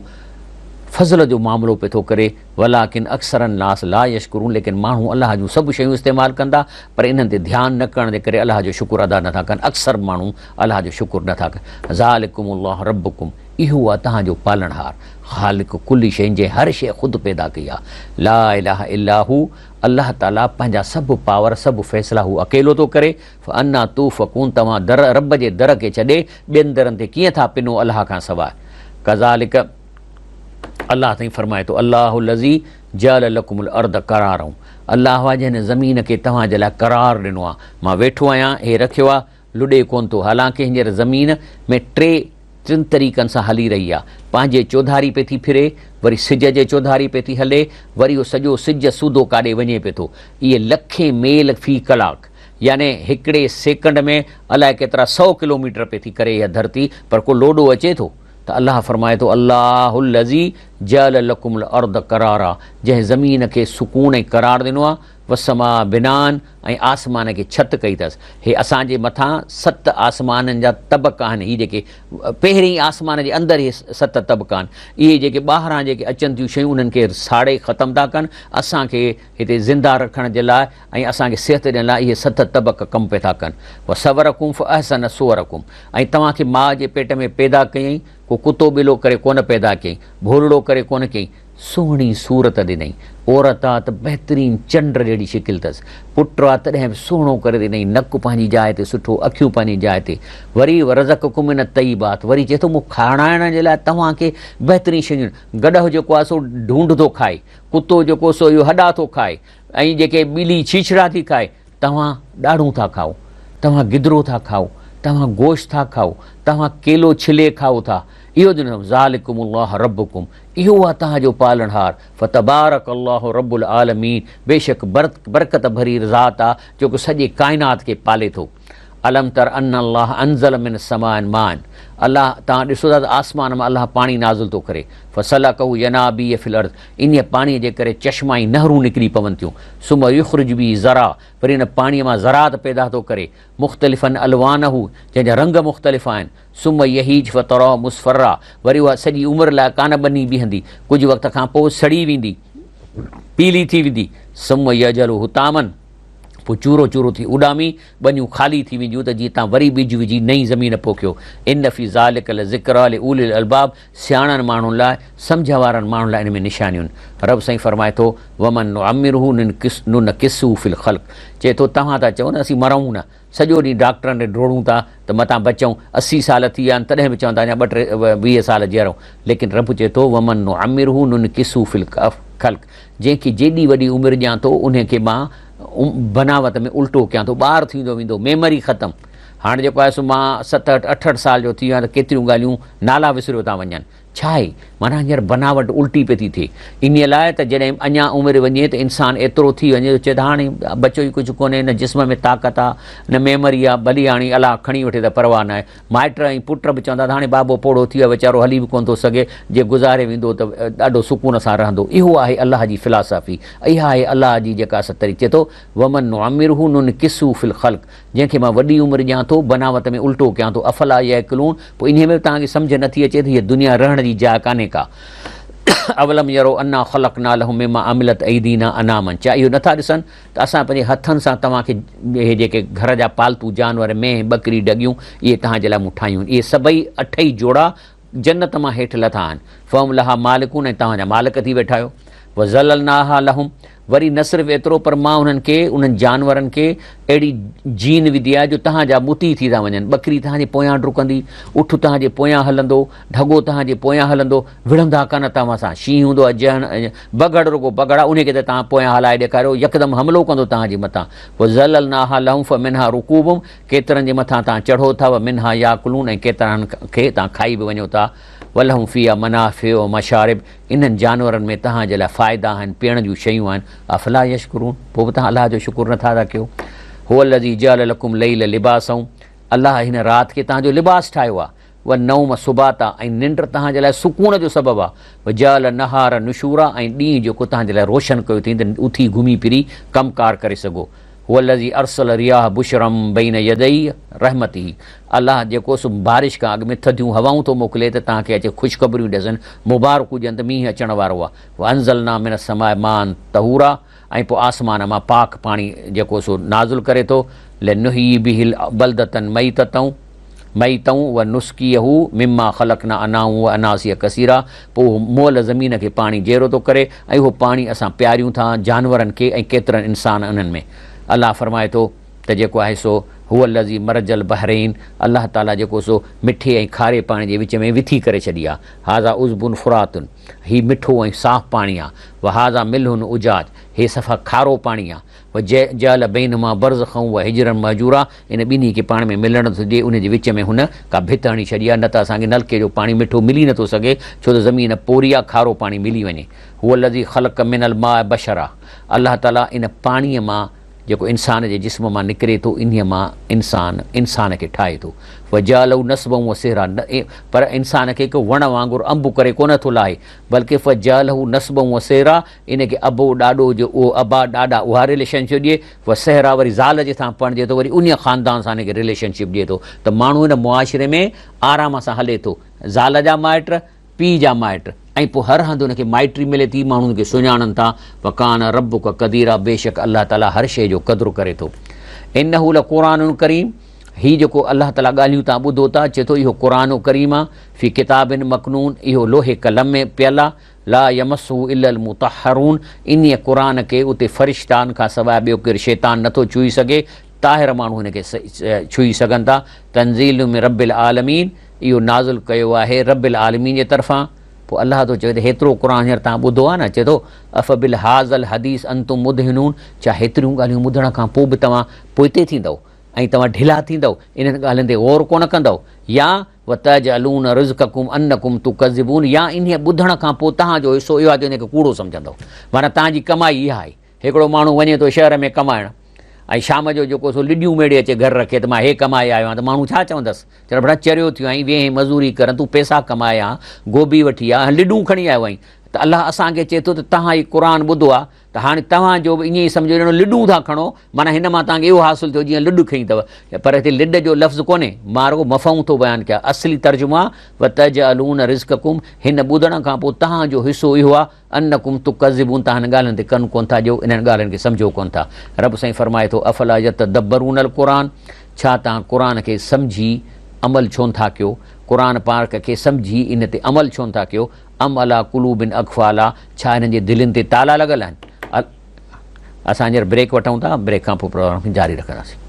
فضل جو معاملو پئي ٿو ڪري، ولٰڪن اڪثر الناس لا يشڪرون ليڪن ماڻهو الله جون سڀ شيون استعمال ڪن ٿا پر انهن تي ڌيان نه ڪرڻ جي ڪري الله جو شڪر ادا نه ٿا ڪن، اڪثر ماڻهو الله جو شڪر نه ٿا ڪن. ذالڪم الله ربڪم اهو آهي توهان جو پالڻهار، خالق ڪل شيء جنهن هر شيء خود پيدا ڪئي آهي، لا اله الا هو الله تعاليٰ پنهنجا سڀ پاور سڀ فيصلا هو اڪيلو ٿو ڪري، فانا توفڪون توهان در رب جي در کي ڇڏي ٻين درن تي ڪيئن ٿا پنو الله کان سواء ڪذالڪ الله سائين فرمائي ٿو الله الذي جعل لڪم الارض قرارا الله آهي جنهن زمين کي توهان جي لاء قرار ڏنو آهي مان ويٺو آهيان هي رکيو آهي لڏي ڪون ٿو حالانڪه هينئر زمين ۾ ٽي ٽن طريقن سان هلي رهي آ. پنهنجي چوڌاري پئي ٿي ڦري، وري سج جي چوڌاري پئي ٿي هلي، وري اهو سڄو سج سوڌو ڪاڏي وڃي پئي ٿو. اهي لکين ميل في ڪلاڪ يعني هڪڙي سيڪنڊ ۾ الائي ڪيترا سئو ڪلوميٽر پئي ٿي ڪري اها ڌرتي پر ڪو لوڏو اچي ٿو ته الله فرمائي ٿو الله الذي جعل لڪم الارض قرارا جنهن زمين کي سڪون ۽ قرار ڏنو آ والسماء بناء ۽ آسمان کي ڇت ڪئي اٿس. هي اسان جي مٿان ست آسمانن جا طبق آهن. هي جيڪي پهرين آسمان جي اندر هي ست طبق آهن. اهي جيڪي ٻاهران جيڪي اچن ٿيون شيون انهن کي ساڙي ختم ٿا ڪن. اسان کي هتي زنده رکڻ جي لاء ۽ اسان کي صحت ڏيڻ لاء اهي ست طبق ڪم پئي ٿا ڪن. وصورڪم فاحسن صورڪم ۽ توهان کي ماء جي پيٽ ۾ پيدا ڪيائين، ڪو ڪتو ٻلو ڪري ڪونه پيدا ڪيائين، ڀولڙو ڪري ڪونه ڪيائين، سهڻي صورت ڏنئي. عورت آ ته بهترين چنڊ جهڙي شڪل اٿس. پٽ آ تڏهن به سهڻو ڪري ڏنئي. نڪ پنهنجي جاء تي سٺو، اکيون پنهنجي جاء تي. وري ورزقڪم من الطيبات وري چئي ٿو مون کارائڻ جي لاء توهان کي بهترين شيون ڏنيون. گڏهه جيڪو آ سو ڍونڍ ٿو کائي، ڪتو جيڪو سو اهو هڏا ٿو کائي ۽ جيڪي ٻلي ڇيڇڙا ٿي کائي. توهان ڏاڙهون ٿا کائو، توهان گدرو ٿا کائو، توهان گوشت ٿا کائو، توهان ڪيلو ڇلي کائو ٿا. اهو ڏنو ذالڪم الله ربڪم اهو آهي توهان جو پالڻهار فتبارڪ الله رب العالمين بيشڪ برڪت ڀري ذات آهي جيڪو سڄي ڪائنات کي پالي ٿو. الم تر ان الله انزل من السماء ماء الله توهان ڏسو ٿا ته آسمان مان الله پاڻي نازل ٿو ڪري فسلڪه ينابيع في الارض انهيء پاڻيء جي ڪري چشما ۽ نهرون نڪري پون ٿيون ثم يخرج به زرعا وري ان پاڻيء مان زراعت پيدا ٿو ڪري مختلفا الوانه جنهن جا رنگ مختلف آهن ثم يهيج فتراه مصفرا وري اها سڄي عمر لاء ڪانه ٻني بيهندي، ڪجهه وقت کان پوء سڙي ويندي، پيلي ٿي ويندي، ثم يجعله حطاما پوء چورو چورو ٿي اڏامي ٻنيون خالي ٿي وينديون ته جيئن توهان وري ٻج وجهي نئين زمين پوکيو. ان في ذلک لذڪريٰ لاولي الالباب سياڻن ماڻهن لاء، سمجهه وارن ماڻهن لاء ان ۾ نشانيون. رب سائين فرمائي ٿو، ومن نعمره ننڪسه في الخلق چئي ٿو توهان ٿا چئو نه اسين مرئون نه، سڄو ڏينهن ڊاڪٽرن ڏي ڊوڙون ٿا ته متان بچون، 80 سال ٿي ويا آهن تڏهن به چون ٿا اڃا ٻه ٽي 20 سال جيئرئون، ليڪن رب چئي ٿو، ومن نعمره ننڪسه في الخلق جنهن کي جيڏي وڏي عمر ڏيان ٿو انهي کي مان بناوت ۾ الٽو ڪيان ٿو، ٻار ٿيندو ويندو، ميمري ختم. هاڻ جيڪو آهي سو مان ستهٺ اٺهٺ سال جو ٿي ويو آهيان ته ڪيتريون ڳالهيون نالا وسريو ٿا وڃن. ڇا آهي؟ معنيٰ هينئر بناوٽ الٽي پئي ٿي ٿئي. انهيء لاء ته جڏهن اڃا عمر وڃي ته انسان ايترو ٿي وڃي جو چئي ته هاڻي بچيو ئي ڪجهه ڪونهي، نه جسم ۾ طاقت آ، نه ميمري آ، ڀلي هاڻي الله کڻي وٺي ته پرواهه ناهي. مائٽ ۽ پٽ به چوندا ته هاڻي بابو پوڙهو ٿي ويو آهي، ويچارو هلي به ڪونه ٿو سگهي، جي گذاري ويندو ته ڏاڍو سڪون سان رهندو. اهو آهي الله جي فلاسافي، اها آهي الله جي جيڪا ستري چئي ٿو، ومن نعمره ننڪسه في الخلق جنهن کي مان وڏي عمر ڏيان ٿو، بناوت ۾ الٽو ڪيان ٿو، افلا يعقلون پوء انهيء ۾ به توهان کي سمجهه نٿي اچي ته هيء دنيا رهڻ جي جاء ڪانهي ڪا. اولم يروا انا خلقنا لهم مما عملت ايدينا انعاما ڇا اهو نٿا ڏسن ته اسان پنهنجي هٿن سان توهان کي اهي جيڪي گهر جا پالتو جانور، مينهن، ٻڪري، ڍڳيون، اهي توهان جي لاء مون ٺاهيون آهن. اهي سڀئي اٺئي جوڙا جنت مان هيٺ لٿا آهن. فهم لها مالڪون ۽ توهان جا مالڪ ٿي ويٺا آهيو. وذللناها لهم وري نه صرف ايترو پر مان انهن کي، انهن جانورن کي، اهڙي جين وڌي آهي جو توهان جا مطيع ٿي ٿا وڃن. ٻڪري توهان جي پويان ڊڪندي، اٺ توهان جي پويان هلندو، ڍڳو توهان جي پويان هلندو، وڙهندا ڪانه توهان سان. شينهن هوندو آهي جنهن بگهڙ رڳو بگهڙ آهي انهي کي ته توهان پويان هلائي ڏيکاريو، يڪدم حملو ڪندو توهان جي مٿان. وذللناها لهم فمنها رڪوبهم ڪيترن جي مٿان توهان چڙهو ٿا، ومنها ياڪلون ۽ ڪيترن کي توهان کائي به وڃو ٿا. ولهم فيها منافع ومشارب انهن جانورن ۾ توهان جي لاء فائدا آهن، پيئڻ جون شيون آهن، افلا يشڪرون پوء به توهان الله جو شڪر نٿا ادا ڪيو. هو الذي جعل لڪم الليل لباسا الله هن رات کي توهان جو لباس ٺاهيو آهي، والنوم سباتا ۽ ننڊ توهان جي لاء سڪون جو سبب آهي، وجعل النهار نشورا ۽ ڏينهن جيڪو توهان جي لاء روشن ڪيو اٿئي ته اٿي گهمي ڦري ڪم ڪار ڪري سگهو. هو الذي ارسل الرياح بشرا بين يدي رحمته الله جيڪو سو بارش کان اڳ ۾ ٿڌيون هوائون ٿو موڪلي ته توهان کي اچي خوشخبريون ڏسن، مبارڪون ڏين ته مينهن اچڻ وارو آهي. وانزلنا من السماء ماء طهورا ۽ پوء آسمان مان پاڪ پاڻي جيڪو سو نازل ڪري ٿو. لنحيي به بلدة ميتة ميتا ونسقيه مما خلقنا انعاما واناسيا ڪثيرا پوء اهو مئل زمين کي پاڻي جيئرو ٿو ڪري ۽ اهو پاڻي اسان پياريون ٿا جانورن کي ۽ ڪيترن انسان انهن ۾ الله فرمائي ٿو ته جيڪو آهي سو هو الذي مرج البحرين الله تعالي جيڪو سو مٺي ۽ کاري پاڻي جي وچ ۾ وٿي ڪري ڇڏي آهي هذا عذب فرات هي مٺو ۽ صاف پاڻي آهي وهذا ملح اجاج هي صفا کارو پاڻي آهي وجعل بينهما برزخا وحجرا مهجورا ان ٻنهي کي پاڻ ۾ ملڻ نٿو ڏئي، ان جي وچ ۾ هن ڪا ڀت هڻي ڇڏي آهي، نه ته اسان کي نلڪي جو پاڻي مٺو ملي نٿو سگهي، ڇو ته زمين پوري آهي، کارو پاڻي ملي وڃي. هو الذي خلق من الماء بشرا الله تعاليٰ ان پاڻيء مان جيڪو انسان جي جسم مان نڪري ٿو، انهيء مان انسان انسان کي ٺاهي ٿو. وجعله نسبا وصهرا پر انسان کي هڪ وڻ وانگر انب ڪري ڪونه ٿو لاهي، بلڪه فجعله نسبا وصهرا ان کي ابو ڏاڏو جو اهو ابا ڏاڏا اها رليشن شپ ڏئي و سهرا وري زال جي سان پرڻجي ٿو وري انهيء خاندان سان ان کي رليشن شپ ڏئي ٿو ته ماڻهو ان معاشري ۾ آرام سان هلي ٿو زال جا مائٽ پيء جا مائٽ ۽ پوء هر هنڌ ان کي مائٽي ملي ٿي ماڻهو ان کي سڃاڻن ٿا وڪان ربک قديرا بيشڪ الله تعالي هر شيء جو قدر ڪري ٿو انه لقرآن ڪريم هي جيڪو الله تعالي ڳالهيون تان ٻڌو ٿا چئي ٿو اهو قرآن ڪريم آ في ڪتاب مڪنون اهو لوح قلم ۾ پيل آ لا يمسه الا المطهرون انهيء قرآن کي اتي فرشتان کان سواء ٻيو ڪير شيطان نٿو ڇهي سگهي، طاهر ماڻهو هن کي ڇهي سگهن ٿا، تنزيل من رب العالمين اهو نازل ڪيو آهي رب العالمين جي طرفان، پوء الله ٿو چوي ته هيترو قرآن هينئر توهان ٻڌو آهي نه، چئي ٿو، افبالهذا الحديث انتم مدهنون ڇا هيتريون ڳالهيون ٻڌڻ کان پوء به توهان پوئتي ٿيندؤ ۽ توهان ڍلا ٿيندؤ، انهن ڳالهين تي غور ڪونه ڪندؤ يا وتجعلون رزقڪم انڪم تڪذبون يا انهيء ٻڌڻ کان پوء توهان جو حصو اهو آهي جو ان کي ڪوڙو سمجهندؤ معنيٰ توهان جي ڪمائي اها آهي. هڪڙو ماڻهو وڃي ٿو شهر ۾ ڪمائڻ ۽ شام جو جيڪو سو لڏيون ميڙي اچي گهر رکي ته مان هي ڪمائي آيو آهيان ته ماڻهو ڇا چوندس؟ چوندس ڀلا چريو ٿيو آهين ويهين مزوري ڪرين تون پئسا ڪمائي آن گوبي وٺي آ ۽ لڏون کڻي آيو آهين ته الله اسان کي چئي ٿو ته توهان هي قرآن ٻڌو آهي ته هاڻي توهان جو به ائين ئي سمجهو ڄڻ لڏون ٿا کڻو، معنيٰ هن مان توهان کي اهو حاصل ٿيو جيئن لڏ کنئي اٿو، پر هتي لڏ جو لفظ ڪونهي، مان رڳو مفهوم ٿو بيان ڪيان، اصلي ترجمو آهي، وتجعلون رزقڪم، هن ٻڌڻ کان پوء توهان جو حصو اهو آهي، انڪم تڪذبون، توهان هن ڳالهين تي ڪن ڪونه ٿا ڏيو، انهن ڳالهين کي سمجهو ڪونه ٿا. رب سائين فرمائي ٿو، افلا يتدبرون القرآن، ڇا توهان قرآن کي سمجهي عمل ڇونه ٿا ڪيو، قرآن پاڪ کي سمجهي ان تي عمل ڇونه ٿا ڪيو، ام عليٰ قلوب اقفالها، ڇا هنن جي دلين تي تالا لڳل آهن؟ اسان هينئر بريڪ وٺون ٿا، بريڪ کان پوء پروگرام کي جاري رکنداسين.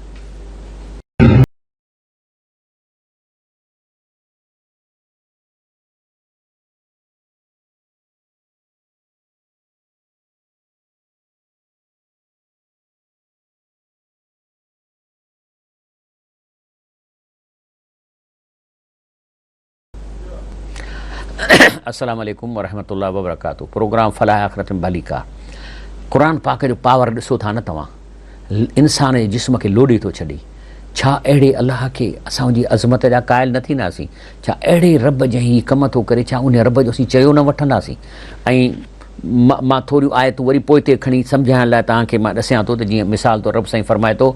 السلام عليڪم ورحمة الله وبرڪاته پروگرام فلاح آخرت ۾ ڀليڪار قرآن پاڪ جو پاور ڏسو ٿا نه توهان انسان جي جسم کي لوڏي ٿو ڇڏي ڇا اهڙي الله کي اسان جي عظمت جا قائل نه ٿينداسين ڇا اهڙي رب جنهن هي ڪم ٿو ڪري ڇا ان رب جو اسين چيو نه وٺنداسين ۽ مان ٿوريون آيتون وري پوئتي کڻي سمجهائڻ لاء توهان کي مان ڏسيان ٿو ته جيئن مثال طور رب سائين فرمائي ٿو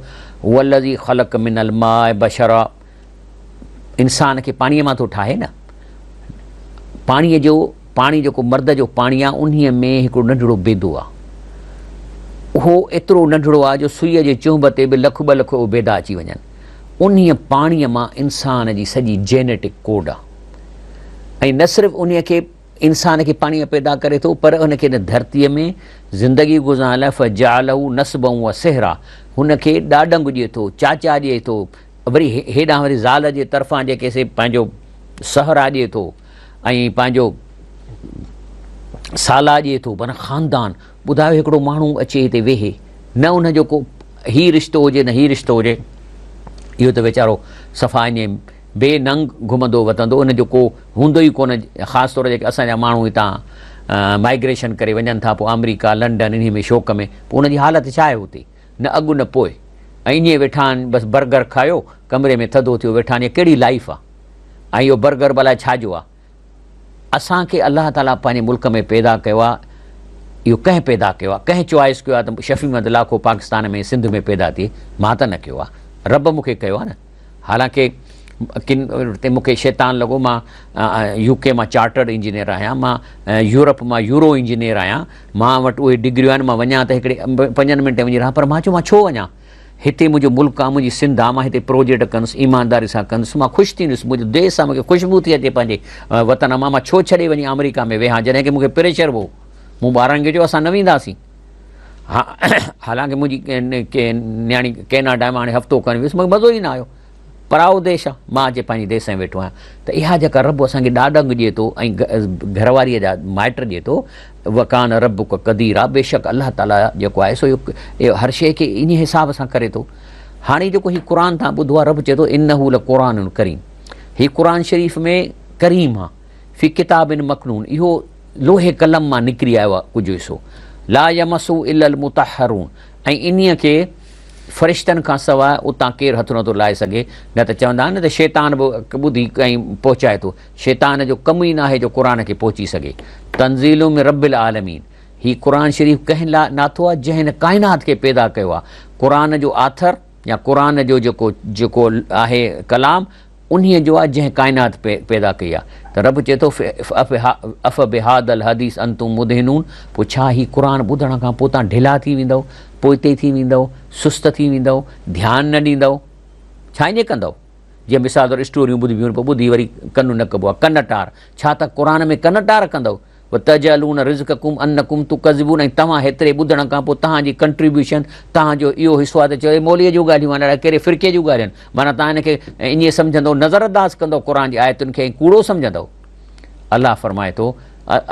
هو الذي خلق من الماء بشرا انسان کي پاڻيء مان ٿو ٺاهي نه. پاڻيء جو پاڻي جيڪو مرد جو پاڻي آهي انهيء ۾ هڪڙو ننڍڙو بيدو آهي. اهو ايترو ننڍڙو آهي جو سوئيء جي چهنب تي به لک ٻه لک اهي بيدا اچي وڃن. انهيء پاڻيء مان انسان جي سڄي جينيٽڪ ڪوڊ آهي ۽ نه صرف انهيء کي انسان کي پاڻيء مان پيدا ڪري ٿو پر ان کي هن ڌرتيء ۾ زندگي گذارڻ لاء فجعله نسبا وصهرا هن کي ڏاڏنگ ڏئي ٿو، چاچا ڏئي ٿو، وري هيڏانهن وري زال جي طرفان جيڪي سي پنهنجو سهرا ڏئي ٿو ۽ پنهنجو سالا ڏئي ٿو معنيٰ خاندان ٻڌايو هڪڙو ماڻهو اچي هتي ويهي نه ان جو ڪو هي رشتو هجي نه هي رشتو هجي اهو ته ويچارو صفا ائين بي ننگ گهمندو وتندو ان جو ڪو هوندو ئي ڪونه خاص طور جيڪي اسان جا ماڻهو هتان مائگريشن ڪري وڃن ٿا پوء آمريڪا لنڊن انهي ۾ شوق ۾ پوء ان جي حالت ڇا آهي هتي نه اڳ نه پوء ۽ ائين ويٺا آهن بس برگر کايو ڪمري ۾ ٿڌو ٿيو ويٺا آهن اها ڪهڙي لائيف آ ۽ اهو برگر به الائي ڇا جو آ اسان کي الله تعالي پنهنجي ملڪ ۾ پيدا ڪيو آ اهو ڪنهن پيدا ڪيو آ ڪنهن چوائس ڪيو آ ته شفيع محمد لاکو پاڪستان ۾ سنڌ ۾ پيدا ٿئي مان ته نه ڪيو آ رب مون کي ڪيو آ نه حالانڪه ڪن تي مون کي شيطان لڳو مان يو ڪي مان چارٽرڊ انجنيئر آهيان مان يورپ مان يورو انجنيئر آهيان مان وٽ اهي ڊگريون آهن مان وڃان ته هڪڙي پنجن منٽن وڃي رهان پر مان چيو مان ڇو وڃان هتي منهنجو ملڪ آهي منهنجي سنڌ آهي مان هتي پروجيڪٽ ڪندس ايمانداري سان ڪندس مان خوش ٿيندس منهنجو ديس آهي مون کي خوشبو ٿي اچي پنهنجي وطن مان مان ڇو ڇڏي وڃي آمريڪا ۾ ويهان جڏهن ڪي مون کي پريشر هو مون ٻارن کي چيو اسان نه وينداسين ها حالانڪه منهنجي نياڻي ڪيناڊا مان هاڻي هفتو کن ويس مون کي مزو ئي نه آيو پرائو ديش آ مان اچي پنهنجي ديس ۾ ويٺو آهيان ته اها جيڪا رب اسان کي ڏاڏنگ ڏئي ٿو ۽ گهر واريء جا مائٽ ڏئي ٿو وڪان ربک قديرا بيشڪ الله تعاليٰ جيڪو آهي سو اهو هر شيء کي انهي حساب سان ڪري ٿو هاڻي جيڪو هي قرآن تان ٻڌو آ رب چئي ٿو انه لقرآن ڪريم هي قرآن شريف ۾ ڪريم آ في ڪتاب مڪنون اهو لوح قلم مان نڪري آيو آهي ڪجهه حصو، لا يمسه الا المطهرون ۽ انهيء کي فرشتن کان سواء اتان ڪير هٿ نٿو لائي سگهي، نه ته چوندا آهن نه ته شيطان به ٻڌي ۽ پهچائي ٿو، شيطان جو ڪم ئي ناهي جو قرآن کي پهچي سگهي. تنزيل من رب العالمين هي قرآن شريف ڪنهن لاء لاٿو آهي جنهن هن ڪائنات کي پيدا ڪيو آهي، قرآن جو آٿر يا قرآن جو جيڪو جيڪو آهي ڪلام انهيء جو آهي جنهن ڪائنات پيدا ڪئي آهي ته رب چئي ٿو افبهذا الحديث انتم مدهنون پوء ڇا هي قرآن ٻڌڻ کان پوء توهان ڍلا ٿي ويندؤ، پوئتي ٿي ويندؤ، سست ٿي ويندؤ، ڌيان نه ڏيندؤ؟ ڇا ائين ڪندؤ؟ جيئن مثال طور اسٽوريون ٻڌبيون آهن پوء ٻڌي وري ڪن نه ڪبو آهي، ڪن ٽار، ڇا توهان قرآن ۾ ڪن ٽار ڪندؤ؟ وتجعلون رزقڪم انڪم تڪذبون ۽ توهان هيتري ٻڌڻ کان پوء توهان جي ڪنٽريبيوشن، توهان جو اهو حصو آهي ته چئو اهي مولويء جون ڳالهيون آهن، الائي ڪهڙي فرقي جون ڳالهيون آهن، معنيٰ توهان هن کي ائين سمجهندؤ، نظر انداز ڪندؤ قرآن جي آيتن کي ۽ ڪوڙو سمجهندؤ. الله فرمائي ٿو،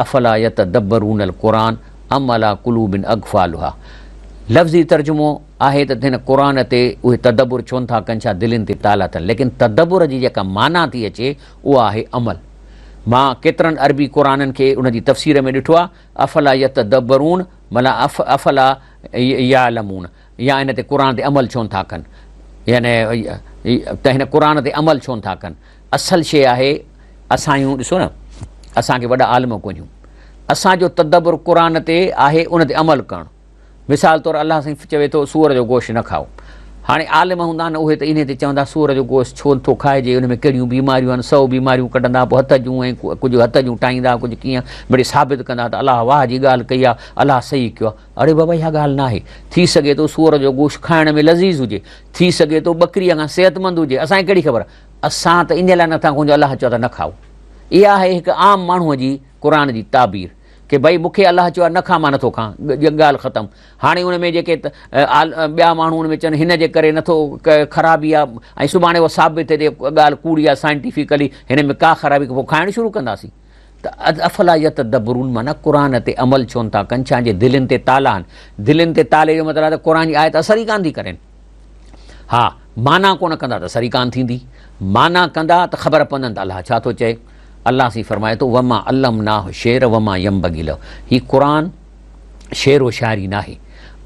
افلا يتدبرون القرآن ام علي قلوب اقفالها لفظي ترجمو آهي ته هن قرآن تي اهي تدبر ڇو نٿا ڪن، ڇا دلين تي تالا اٿن، ليڪن تدبر جي جيڪا معنيٰ ٿي اچي اها آهي عمل. مان ڪيترن عربي قرآنن کي ان جي تفسير ۾ ڏٺو آهي، افلا يتدبرون معنيٰ افلا يعلمون يا ان تي قرآن تي عمل ڇو نٿا ڪن يعني ته هن قرآن تي عمل ڇو نٿا ڪن اصل شيء آهي اسان آهيون ڏسو نه اسان کي وڏا عالم ڪونهيون اسان جو تدبر قرآن تي آهي ان تي عمل ڪرڻ. مثال طور الله سائين چوي ٿو سوئر جو گوشت نه کائو. هاڻي عالم هوندا آهن اهي ته انهي تي چوندا سوئر جو گوشت ڇو نٿو کائجي ان ۾ ڪهڙيون بيماريون آهن سئو بيماريون ڪڍندا پوء هٿ جون ۽ ڪجهه هٿ جون ٽائيندا ڪجهه ڪيئن مڙئي ثابت ڪندا ته الله واهه جي ڳالهه ڪئي آهي الله صحيح ڪيو آهي. اڙي بابا اها ڳالهه ناهي. ٿي سگهي ٿو سوئر جو گوشت کائڻ ۾ لذيذ هجي. ٿي سگهي ٿو ٻڪريء کان صحتمند هجي. اسان کي ڪهڙي خبر. اسان ته انهي لاء نٿا کائون جو الله چيو آهي ته نه کائو. اها آهي هڪ عام ماڻهوء جي قرآن جي تعبير. ڪي ڀئي مون کي الله چيو آهي نه کان مان نٿو کان ڳالهه ختم. هاڻي ان ۾ جيڪي ٻيا ماڻهو ان ۾ چون هن جي ڪري نٿو خرابي آهي ۽ سڀاڻي اها ثابت ٿئي ته ڳالهه ڪوڙي آهي سائنٽيفڪلي هن ۾ ڪا خرابي پوء کائڻ شروع ڪنداسين ته افلا يتدبرون معنيٰ قرآن تي عمل ڇو نٿا ڪن ڇا جي دلين تي تالا آهن دلين تي تالي جو مطلب آهي ته قرآن جي آيت اثر ئي ڪانه ٿي ڪرين ها معنيٰ ڪونه ڪندا ته اثر ئي ڪانه ٿيندي معنيٰ ڪندا ته خبر پوندن ته الله ڇا ٿو چئي الله سائين فرمائي ٿو وما علمناه الشعر وما ينبغي له هي قرآن شعر و شاعري ناهي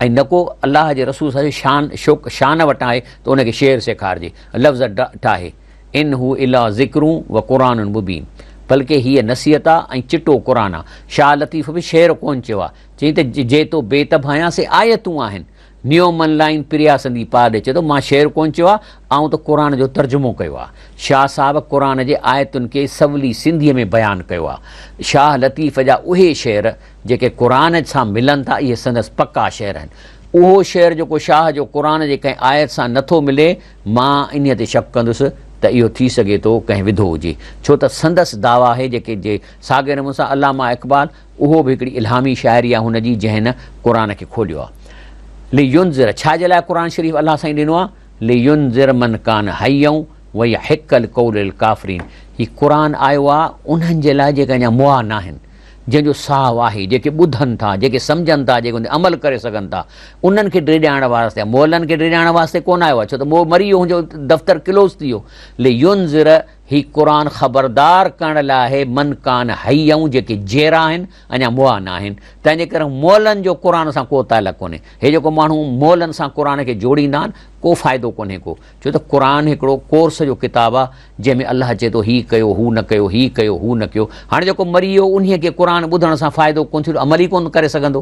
۽ نه ڪو الله جي رسول صلي شان شوق شان وٽان آهي ته ان کي شعر سيکارجي لفظ ٺاهي ان هو الا ذڪر و قرآن مبين بلڪه هيء نصيحت آ ۽ چٽو قرآن آ شاهه لطيف به شعر ڪونه چيو آ چيائين ته جي تو بيت ڀانيان سي آيتون آهن نيو من لائين پريا سندي پار ڏي چئي ٿو مان شعر ڪونه چيو آ، آئون ته قرآن جو ترجمو ڪيو آ. شاهه صاحب قرآن جي آيتن کي سولي سنڌيء ۾ بيان ڪيو آ. شاهه لطيف جا اهي شعر جيڪي قرآن سان ملن ٿا اهي سندس پڪا شعر آهن. اهو شعر جيڪو شاهه جو قرآن جي ڪنهن آيت سان نه ٿو ملي مان انهيء تي شڪ ڪندس ته اهو ٿي سگهي ٿو ڪنهن وڌو هجي. ڇو ته سندس دعويٰ آهي جيڪي جي ساڳئي نموني سان علامه اقبال اهو به هڪڙي الهامي شاعري آهي هن جي جنهن هن قرآن کي کوليو آهي. لينذر ڇا جي لاء قرآن شريف الله سائين ڏنو آهي؟ لينذر من ڪان حيا ويحق القول للڪافرين هي قرآن آيو آهي انهن جي لاء جيڪي اڃا مئا ناهن، جنهن جو ساهه آهي، جيڪي ٻڌن ٿا، جيڪي سمجهن ٿا، جيڪي ان تي عمل ڪري سگهن ٿا، انهن کي ڊيڄارڻ واسطي آهي، مئلن کي ڊيڄارڻ واسطي ڪونه آيو آهي، ڇو ته مئو مري ويو هن جو دفتر ڪلوز ٿي ويو. لينذر هي قرآن خبردار ڪرڻ لاء آهي من ڪان حيا جيڪي جيئرا آهن اڃا مئا نه آهن تنهن جي ڪري مئلن جو قرآن سان ڪو تعلق ڪونهي هي جيڪو ماڻهو مئلن سان قرآن کي جوڙيندا آهن ڪو فائدو ڪونهي ڪو ڇو ته قرآن هڪڙو ڪورس جو ڪتاب آهي جنهن ۾ الله چئي ٿو هي ڪيو هو نه ڪيو هي ڪيو هو نه ڪيو هاڻي جيڪو مري ويو انهي کي قرآن ٻڌڻ سان فائدو ڪونه ٿيندو عمل ئي ڪونه ڪري سگهندو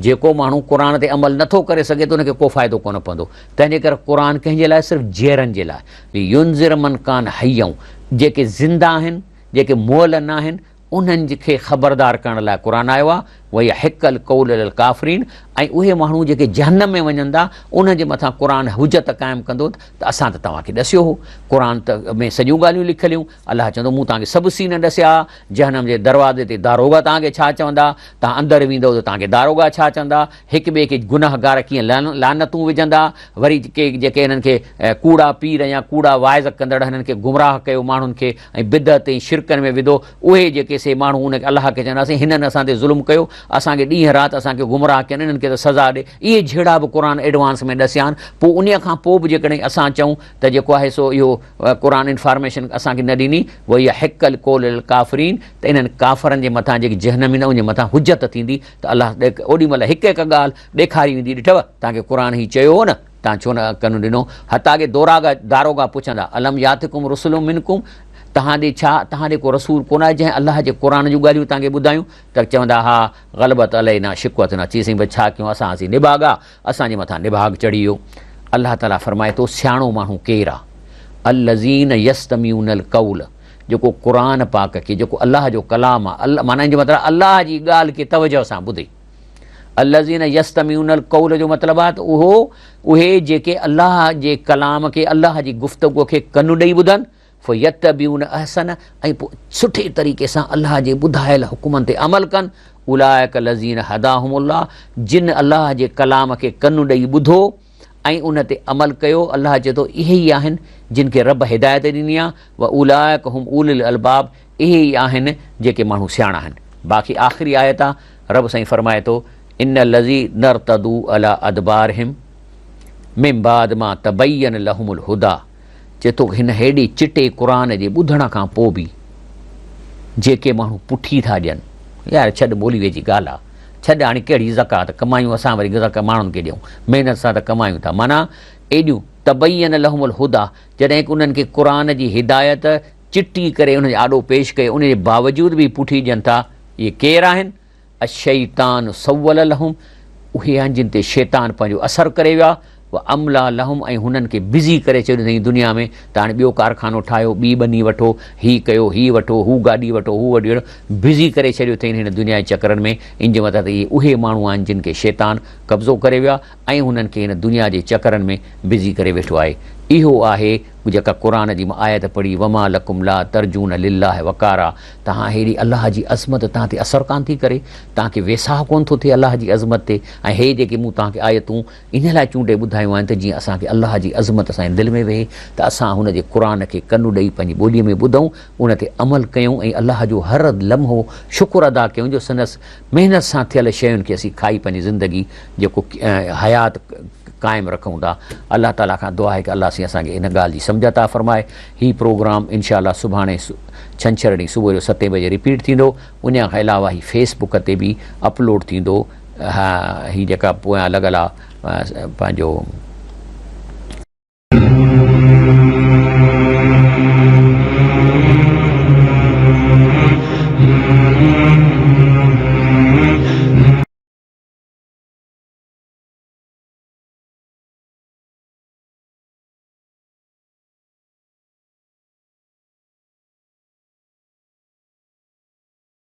جيڪو ماڻهو قرآن تي عمل نٿو ڪري سگهي ته ان کي ڪو فائدو ڪونه پوندو تنهن جي ڪري قرآن ڪنهن جي لاء صرف جيئرن جي لاء لينذر من ڪان حيا جيڪي زنده آهن، جيڪي مئل ناهن، انهن کي خبردار ڪرڻ لاء قرآن آيو آهي، ويحق القول علي الڪافرين ۽ اهي ماڻهو جيڪي جهنم ۾ وڃن ٿا، انهن جي مٿان قرآن حجت قائم ڪندو ته اسان ته توهان کي ڏسيو هو، قرآن ته ۾ سڄيون ڳالهيون لکيل هيون، الله چوندو مون توهان کي سڀ سين ڏسيا ها، جهنم جي دروازي تي داروغا توهان کي ڇا چوندا، توهان اندر ويندؤ ته توهان کي داروغا ڇا چوندا، هڪ ٻئي کي گنهگار ڪيئن لعنتون وجهندا، وري ڪي جيڪي هنن کي ڪوڙا پير يا ڪوڙا واعظ ڪندڙ هنن کي گمراهه ڪيو ماڻهن کي ۽ بدعت ۽ شرڪن ۾ وڌو، اهي جيڪي سي ماڻهو ان الله کي چوندا سائين هنن اسان تي ظلم ڪيو، اسان کي ڏينهن رات اسان کي گمراهه ڪين انهن کي ته سزا ڏي، اهي جهيڙا به قرآن ايڊوانس ۾ ڏسيا آهن، پوء انهيء کان پوء به جيڪڏهن اسان چئون ته جيڪو آهي سو اهو قرآن انفارميشن اسان کي نه ڏني، ويحق القول للڪافرين ته انهن ڪافرن جي مٿان جيڪي جهنم ايندا ان جي مٿان حجت ٿيندي ته الله اوڏي مهل هڪ هڪ ڳالهه ڏيکاري ويندي ڏٺو توهان کي قرآن هي چيو هو نه توهان ڇو نه ڪن ڏنو حتيٰ ڪي دوراگا داروغا پڇندا الم ياتڪم رسل منڪم توهان ڏي ڇا توهان ڏي ڪو رسول ڪونه آيو جنهن الله جي قرآن جون ڳالهيون توهان کي ٻڌايون ته چوندا ها غلبت علينا شقوتنا چي سائين بس ڇا ڪيون اسان هئاسين نڀاڳا اسان جي مٿان نڀاڳ چڙهي ويو الله تعاليٰ فرمائي ٿو سياڻو ماڻهو ڪير آ الذين يستمعون القول جيڪو قرآن پاڪ کي جيڪو الله جو ڪلام آ معنيٰ ان جو مطلب الله جي ڳالهه کي توجه سان ٻڌي الذين يستمعون القول جو مطلب آ ته اهو اهي جيڪي الله جي ڪلام کي الله جي گفتگو کي ڪن ڏئي ٻڌن فيتبعون احسن ۽ پوء سٺي طريقي سان الله جي ٻڌايل حڪمن تي عمل ڪن اولئک الذين هداهم الله جن الله جي ڪلام کي ڪن ڏئي ٻڌو ۽ ان تي عمل ڪيو، الله چئي ٿو، اهي ئي آهن جن کي رب هدايت ڏني آهي، واولئک هم اولو الالباب اهي ئي آهن جيڪي ماڻهو سياڻا آهن. باقي آخري آيت آهي، رب سائين فرمائي ٿو، ان الذين ارتدوا علي ادبارهم من بعد ما تبين لهم الهدي چئي ٿو هن هيڏي چٽي قرآن جي ٻڌڻ کان پوء به جيڪي ماڻهو پٺي ٿا ڏين، يار ڇڏ مولويء جي ڳالهه آ، ڇڏ هاڻي ڪهڙي زڪوات ڪمايون اسان وري زڪوات ماڻهن کي ڏيون، محنت سان ته ڪمايون ٿا. معنيٰ ايڏيون، تبين لهم الهديٰ، جڏهن ڪه انهن کي قرآن جي هدايت چٽي ڪري انهن جي آڏو پيش ڪئي ان جي باوجود به پٺي ڏين ٿا، اهي ڪير آهن؟ الشيطان سول لهم، اهي آهن جن تي شيطان پنهنجو اثر ڪري ويو آهي، وامليٰ لهم ۽ هنن کي بزي ڪري ڇڏيو اٿئين دنيا ۾ ته هاڻي ٻيو ڪارخانو ٺاهيو، ٻي ٻني وٺو، هي ڪيو، هي وٺو، هو گاڏي وٺو، هو وٺو، بزي ڪري ڇڏيو اٿئين هن دنيا جي چڪرن ۾، ان جي مطلب ته اهي اهي ماڻهو آهن جن کي شيطان قبضو ڪري ويو آهي ۽ هنن کي هن دنيا جي چڪرن ۾ بزي ڪري ويٺو آهي. اهو آهي جيڪا قرآن جي مان آيت پڙهي وما لڪم لا ترجون لله وقارا توهان هيڏي الله جي عظمت توهان تي اثر ڪانه ٿي ڪري، توهان کي ويساهه ڪونه ٿو ٿئي الله جي عظمت تي ۽ هي جيڪي مون توهان کي آيتون ان لاء چونڊي ٻڌايون آهن ته جيئن اسان کي الله جي عظمت اسان جي دل ۾ ويهي ته اسان هن جي قرآن کي ڪن ڏئي پنهنجي ٻوليء ۾ ٻڌون، ان تي عمل ڪيون ۽ الله جو هر لمحو شڪر ادا ڪيون جو سندس محنت سان ٿيل شين کي اسين کائي پنهنجي زندگي جيڪو حيات قائم رکون ٿا. الله تعالي کان دعا آهي ته الله سائين اسان کي ان ڳالهه جي سمجهه عطا فرمائي. هي پروگرام انشاء الله سڀاڻي ڇنڇر ڏينهن صبح جو ستين بجي رپيٽ ٿيندو. ان کان علاوه هي فيس بڪ تي به اپلوڊ ٿيندو. هي جيڪا پويان لڳل آ پنهنجو.